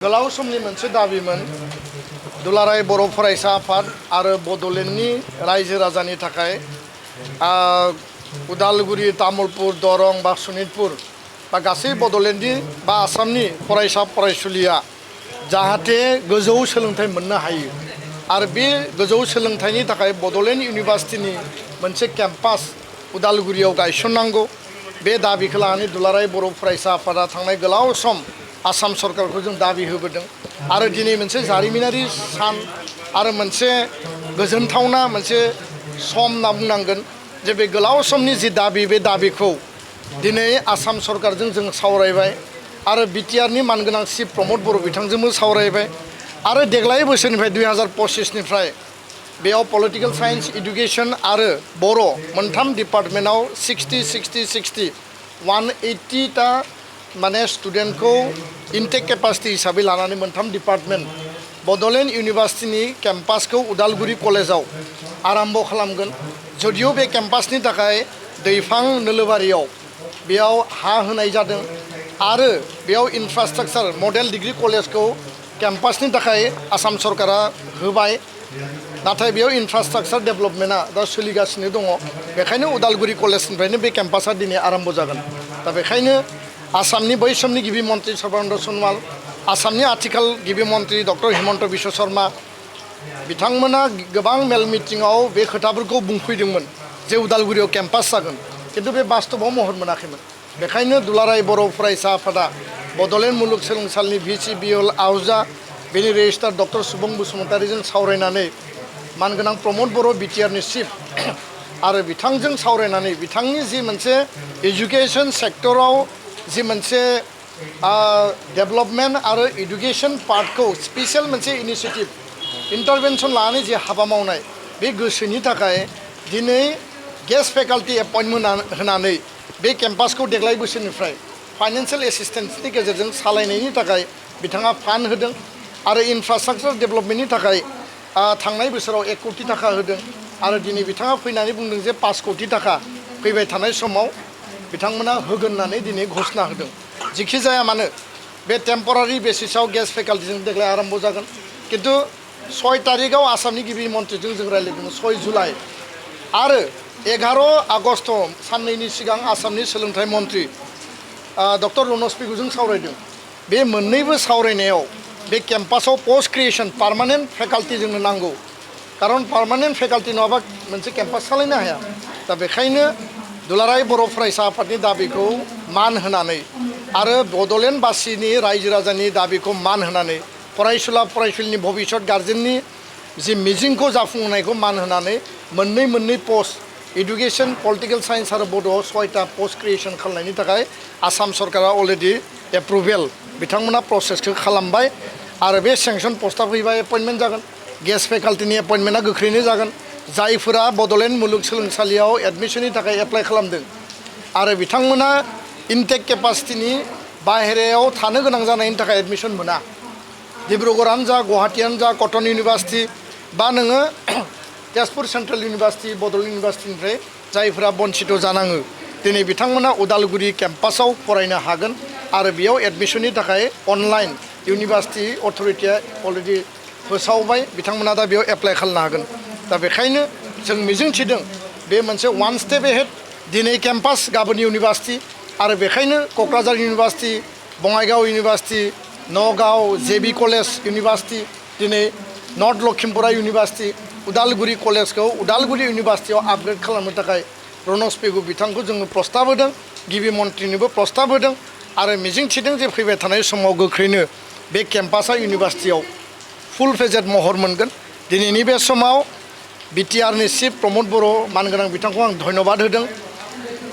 गोलाव समनि मोनसे दाबिमोन दुलाराय बर' फरायसा आफाद आरो बड'लेण्डनि रायजो राजानि थाखाय उदालगुरि तामुलपुर दरं बा सनितपुर बा गासै बड'लेण्डनि बा आसामनि फरायसा फरायसुलिया जाहाथे गोजौ सोलोंथाइ मोननो हायो आरो बे गोजौ सोलोंथाइनि थाखाय बड'लेण्ड इउनिभार्सिटिनि मोनसे केम्पास उदालगुरियाव गायसननांगौ बे दाबिखौ लानानै दुलाराय बर' फरायसा आफादा थांनाय गोलाव सम आसाम सरकारखौ जों दाबि होबोदों आरो दिनै मोनसे जारिमिनारि सान आरो मोनसे गोजोनथावना मोनसे सम होनना बुंनांगोन जे बे गोलाव समनि जि दाबि बे दाबिखौ दिनै आसाम सरकारजों जों सावरायबाय आरो बिटिआरनि मानगोनां चिफ प्रमद बर' बिथांजोंबो सावरायबाय आरो देग्लाय बोसोरनिफ्राय 2025निफ्राय बेयाव पलिटिकल साइन्स इडुकेसन आरो बर' मोनथाम डिपार्टमेन्टआव 60 180टा माने स्टुडेन्टखौ इनटेक केपासिटी हिसाबै लानानै मोनथाम डिपार्टमेन्ट बड'लेण्ड इउनिभार्सिटिनि केम्पासखौ उदालगुरि कलेजाव आरम्भ खालामगोन जदिव बे केम्पासनि थाखाय दैफां नोलोबारियाव बेयाव हा होनाय जादों आरो बेयाव इनफ्रास्ट्राक्चार मडेल डिग्री कलेजखौ केम्पासनि थाखाय आसाम सरकारा होबाय नाथाय बेयाव इनफ्रास्ट्राक्चार डेभेलपमेन्टआ दा सोलिगासिनो दङ बेखायनो उदालगुरि कलेजनिफ्रायनो बे केम्पासआ दिनै आरम्भ जागोन दा बेखायनो आसामनि बै समनि गिबि मन्त्रि सर्बानन्द सनवाल आसामनि आथिखाल गिबि मन्त्रि डक्टर हिमन्त बिश्व शर्मा बिथांमोना गोबां मेल मिटिङाव बे खोथाफोरखौ बुंफैदोंमोन जे उदालगुरियाव केम्पास जागोन खिन्थु बे बास्तबाव महर मोनाखैमोन बेखायनो दुलाराय बर' फरायसा आफादा बड'लेण्ड मुलुगसोलोंसालिनि भिसि बिएल आहूजा बेनि रेजिस्ट्रार डक्टर सुबुं बसुमतारीजों सावरायनानै मानगोनां प्रमद बर' बिटिआरनि चिफ आरो बिथांजों सावरायनानै बिथांनि जि मोनसे एजुकेसन सेक्टराव जि मोनसे डेभेलपमेन्ट आरो इडुकेसन पार्टखौ स्पेसियेल मोनसे इनिसिएटिभ इन्टारभेनसन लानानै जे हाबा मावनाय बे गोसोनि थाखाय दिनै गेस्ट फेकाल्टि एपइन्टमेन्ट होनानै बे केम्पासखौ देग्लाय बोसोरनिफ्राय फाइनान्सियेल एसिस्टेन्सनि गेजेरजों सालायनायनि थाखाय बिथाङा फान्ड होदों आरो इनफ्रास्ट्राक्चार डेभेलपमेन्टनि थाखाय थांनाय बोसोराव 1 कोटि थाखा होदों आरो दिनै बिथाङा फैनानै बुंदों जे 5 कोटि थाखा फैबाय थानाय समाव बिथांमोना होगोन होननानै दिनै घोषणा होदों जिखि जाया मानो बे टेम्परारि बेसिसाव गेस्ट फेकाल्टिजों देग्लाय आरम्भ जागोन खिन्थु 6 तारिखआव आसामनि गिबि मन्त्रिजों जों रायज्लायदोंमोन 6 जुलाइ आरो 11 आगस्ट साननैनि सिगां आसामनि सोलोंथाइ मन्त्रि डक्टर रनज पेगुजों सावरायदों बे मोननैबो सावरायनायाव बे केम्पासाव पोस्ट क्रिएसन पार्मानेन्ट फेकाल्टि जोंनो नांगौ खारन पार्मानेन्ट फेकाल्टि नङाबा मोनसे केम्पास सालायनो हाया दा बेखायनो दुलाराय बर' फरायसा आफादनि दाबिखौ मान होनानै आरो बड'लेण्डबासिनि रायजो राजानि दाबिखौ मान होनानै फरायसुला फरायसुलिनि भबिष्यत गार्जेननि जि मिजिंखौ जाफुंहोनायखौ मान होनानै मोननै पस्ट इडुकेसन पलिटिकल साइन्स आरो बड'आव 6टा पस्ट क्रिएसन खालामनायनि थाखाय आसाम सरकारा अलरेडि एप्रुभेल बिथांमोना प्रसेसखौ खालामबाय आरो बे सेंसन पस्टआ फैबा एपइन्टमेन्ट जागोन गेस्ट फेकाल्टिनि एपइन्टमेन्टआ गोख्रैनो जागोन जायफोरा बड'लेण्ड मुलुगसोलोंसालियाव एडमिसननि थाखाय एप्लाइ खालामदों आरो बिथांमोना इनटेक केपासिटिनि बाहेरायाव थानो गोनां जानायनि थाखाय एडमिसन मोना डिब्रुगड़आनो जा गुवाहाटीयानो जा कटन इउनिभार्सिटि बा नोङो तेजपुर सेन्ट्रेल इउनिभार्सिटि बड'लेण्ड इउनिभार्सिटिनिफ्राय जायफोरा बन्सित जानाङो दिनै बिथांमोना उदालगुरि केम्पासाव फरायनो हागोन आरो बेयाव एडमिसननि थाखाय अनलाइन इउनिभार्सिटि अथरिटिया अलरेडि फोसावबाय बिथांमोना दा बेयाव एप्लाइ खालामनो हागोन दा बेखायनो जों मिजिंथिदों बे मोनसे 1 स्टेप एहेड दिनै केम्पास गाबोन इउनिभार्सिटि आरो बेखायनो Kokrajhar university Bongaigaon university Nagaon JB college university दिनै नर्थ लखिमपुरा इउनिभार्सिटि उदालगुरि कलेजखौ उदालगुरि इउनिभार्सिटियाव आपग्रेड खालामनो थाखाय रनज पेगु बिथांखौ जोङो प्रस्ताब होदों गिबि मन्त्रिनोबो प्रस्ताब होदों आरो मिजिंथिदों जे फैबाय थानाय समाव गोख्रैनो बे केम्पासआ इउनिभार्सिटियाव फुल फेजेड महर मोनगोन दिनैनि बे समाव बिटिआरनि चिफ प्रमद बर' मानगोनां बिथांखौ आं धन्यबाद होदों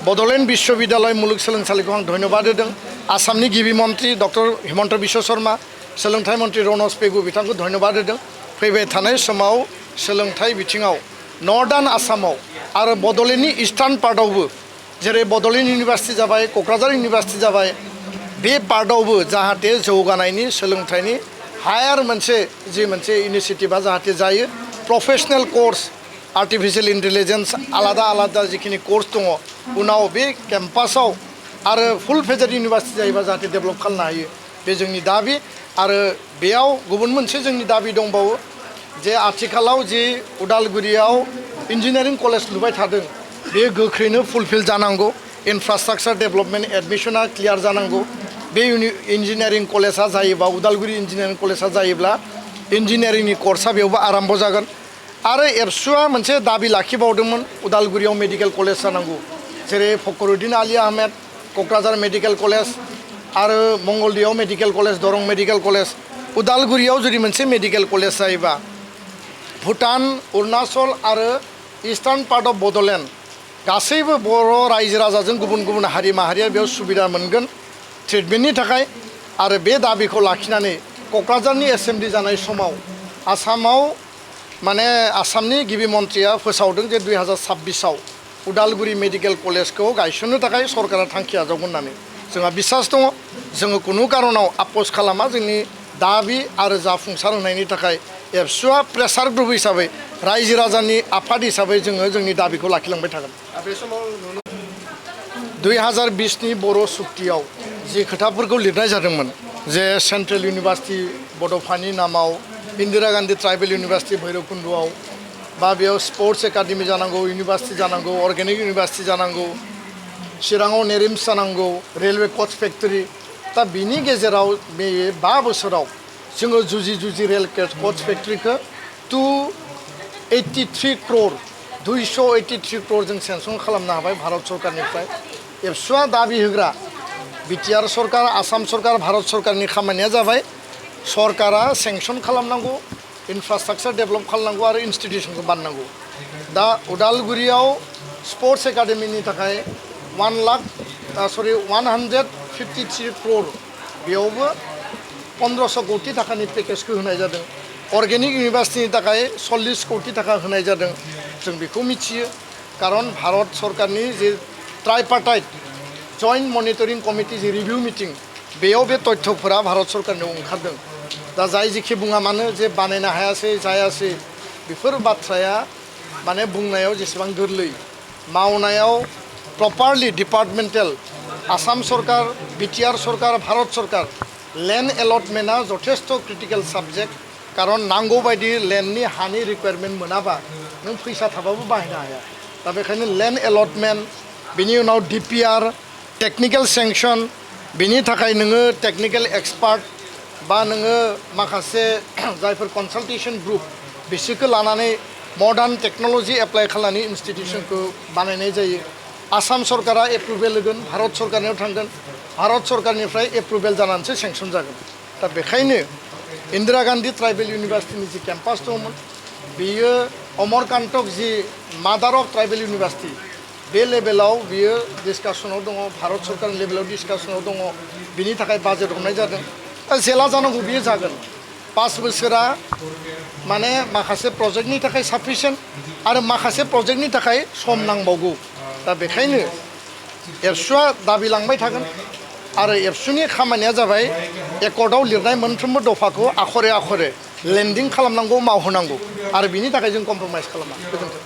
बड'लेण्ड विश्वविद्यालय मुलुगसोलोंसालिखौ आं धन्यबाद होदों आसामनि गिबि मन्त्रि डक्टर हिमन्त बिश्व शर्मा सोलोंथाइ मन्त्रि रनज पेगु बिथांखौ धन्यबाद होदों फैबाय थानाय समाव सोलोंथाइ बिथिङाव नर्दार्न आसामाव आरो बड'लेण्डनि इस्टार्न पार्टआवबो जेरै बड'लेण्ड इउनिभार्सिटि जाबाय क'क्राझार इउनिभार्सिटि जाबाय बे पार्टआवबो जाहाथे जौगानायनि सोलोंथाइनि हायार मोनसे इनिसिएटिभा जाहाथे जायो प्रफेशनेल कोर्स आर्टिफिशियेल इन्टेलिजेन्स आलादा जिखिनि कोर्स दङ उनाव बे केम्पासाव आरो फुल फेजेड इउनिभार्सिटि जायोबा जाहाथे डेभेलप खालामनो हायो बे जोंनि दाबि आरो बेयाव गुबुन मोनसे जोंनि दाबि दंबावो जे आथिखालाव जि उदालगुरियाव इन्जिनियारिं कलेज लुबाय थादों बे गोख्रैनो फुलफिल जानांगौ इनफ्रास्ट्राक्चार डेभेलपमेन्ट एडमिशना क्लियार जानांगौ बे इन्जिनियारिं कलेजा जायोबा उदालगुरि इन्जिनियारिं कलेजा जायोब्ला इन्जिनियारिंनि कर्सआ बेयावबो आराम्भ जागोन आरो एबसुआ मोनसे दाबि लाखिबावदोंमोन उदालगुरियाव मेडिकेल कलेज जानांगौ जेरै फखरुद्दिन आली आहमेद क'क्राझार मेडिकेल कलेज आरो मंगलदैयाव medical college Darrang medical college उदालगुरियाव जुदि मोनसे मेडिकेल कलेज जायोबा भुटान अरुणाचल आरो इस्टार्न पार्ट अफ बड'लेण्ड गासैबो बर' रायजो राजाजों गुबुन गुबुन हारि माहारिया बेयाव सुबिदा मोनगोन ट्रिटमेन्टनि थाखाय आरो बे दाबिखौ लाखिनानै क'क्राझारनि एसेम्बलि जानाय समाव आसामाव माने आसामनि गिबि मन्थ्रिया फोसावदों जे 2026आव उदालगुरि मेडिकेल कलेजखौ गायसननो थाखाय सरकारा थांखि आजावगोन होननानै जोंहा बिसास दङ जोङो खुनु कारनाव आप्प'ज खालामा जोंनि दाबि आरो जाफुंसार होनायनि थाखाय एबसुआ प्रेसार ग्रुप हिसाबै रायजो राजानि आफाद हिसाबै जोङो जोंनि दाबिखौ लाखिलांबाय थागोन बे समाव 2020नि बर' सुक्तियाव जि खोथाफोरखौ लिरनाय जादोंमोन जे सेन्ट्रेल इउनिभार्सिटि बड'फानि नामाव इन्दिरा गान्धी ट्राइबेल इउनिभार्सिटि भैरबकुन्द'आव बा बेयाव स्पर्ट्स एकाडेमि जानांगौ इउनिभार्सिटि जानांगौ अर्गेनिक इउनिभार्सिटि जानांगौ चिराङाव नेरिम्स जानांगौ रेलवे कच फेक्टरि दा बिनि गेजेराव बे 5 बोसोराव जोङो जुजि रेल कच फेक्टरिखौ 283 क्र'र 283 क्र'र जों सेंसन खालामनो हाबाय भारत सरकारनिफ्राय एबसुआ दाबि होग्रा बिटिआर सरकार आसाम सरकार भारत सरकारनि खामानिया जाबाय सरकारा सेंसन खालामनांगौ इनफ्रास्ट्राक्चार डेभेलप खालामनांगौ आरो इन्स्टिटिउसनखौ बानायनांगौ दा उदालगुरियाव स्पर्ट्स एकाडेमिनि थाखाय 153 क्र'र बेयावबो 1500 कौटि थाखानि पेकेजखौ होनाय जादों अर्गेनिक इउनिभार्सिटिनि थाखाय 40 कौटि थाखा होनाय जादों जों बेखौ मिथियो कारन भारत सरकारनि जे ट्राइपार्टाइट जइन्ट मनिटरिं कमिटि जे रिभिउ मिटिं बेयाव बे तथ्यफोरा भारत सरकारनियाव ओंखारदों दा जाय जेखि बुङा मानो जे बानायनो हायासै जायासै बेफोर बाथ्राया माने बुंनायाव जेसेबां गोरलै मावनायाव प्रपारलि डिपार्टमेन्टेल आसाम सरकार बिटिआर सरकार भारत सरकार लेन्ड एलटमेन्टआ जथेस्थ क्रिटिकेल साबजेक्ट कारन नांगौ बायदि लेन्डनि हानि रिक्वायरमेन्ट मोनाबा नों फैसा थाबाबो बाहायनो हाया दा बेखायनो लेन्ड एलटमेन्ट बिनि उनाव डिपिआर टेक्निकेल सेंसन बिनि थाखाय नोङो टेक्निकेल एक्सपार्ट बा नोङो माखासे जायफोर कनसालटेसन ग्रुप बिसोरखौ लानानै मडार्न टेक्न'लजि एप्लाइ खालामनानै इन्स्टिटिउसनखौ बानायनाय जायो आसाम सरकारा एप्रुभेल होगोन भारत सरकारनियाव थांगोन भारत सरकारनिफ्राय एप्रुभेल जानानैसो सेंसन जागोन दा बेखायनो इन्दिरा गान्धी ट्राइबेल इउनिभार्सिटिनि जि केम्पास दंमोन बेयो अमरकान्तक जि मादार अफ ट्राइबेल इउनिभार्सिटि बे लेभेलाव बियो डिसकासनाव दङ भारत सरकारनि लेभेलाव डिसकासनाव दङ बिनि थाखाय बाजेट हरनाय जादों दा जेला जानांगौ बियो जागोन 5 बोसोरा माने माखासे प्रजेक्टनि थाखाय साफिसियेन्ट आरो माखासे प्रजेक्टनि थाखाय सम नांबावगौ दा बेखायनो एबसुआ दाबि लांबाय थागोन आरो एबसुनि खामानिया जाबाय एकर्डआव लिरनाय मोनफ्रोमबो दफाखौ आखरे आखरे लेन्डिं खालामनांगौ मावहोनांगौ आरो बिनि थाखाय जों कमप्रमाइस खालामा गोजोन्थों